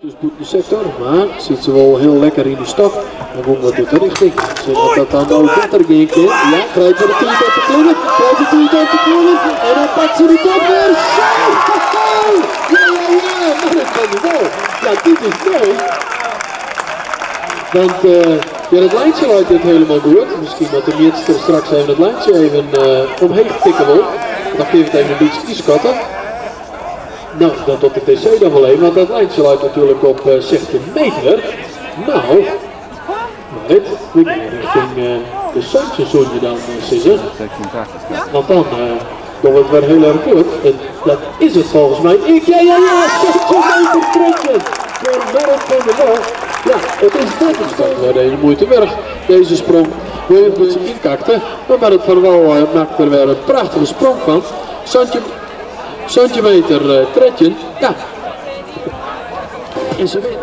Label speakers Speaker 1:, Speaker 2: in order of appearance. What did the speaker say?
Speaker 1: Dus bûten de sektor, mar sit se wol hiel lekker yn de stok en wûn wat út de richting. Sjen oft dat dan no better gean kin. Ja, krijt wer de tiid om te klimmen, krijt de tiid om te klimmen en dan pakt se de top wer. Zo! Ja, ja, ja, Marrit van der Wal. Ja, dit is moai. Want ja, dat lijntje leit net helemaal goed. Miskien dat de mjitster straks even it lijntje even omheech tikke wol. Dan kinne we it even in bytsje ynskatte. No, dat docht de TC dan wol even, want dat lijntje leit natuerlik op 16 meter. No, Marit, we gean richting de 17 soene je dan sizze. Want dan dogge we it wer hiel erch goed. En dat is it folgens my. Ik, ja, ja, ja, 16 meter 13 foar Marit van der Wal. Ja, it is net it sprong wer deze muoite wurdich. Deze sprong wol in bytsje ynkakte, mar Marit van der Wal makket der wer in prachtige sprong fan. 17 17 meter 13, ja. En se wint.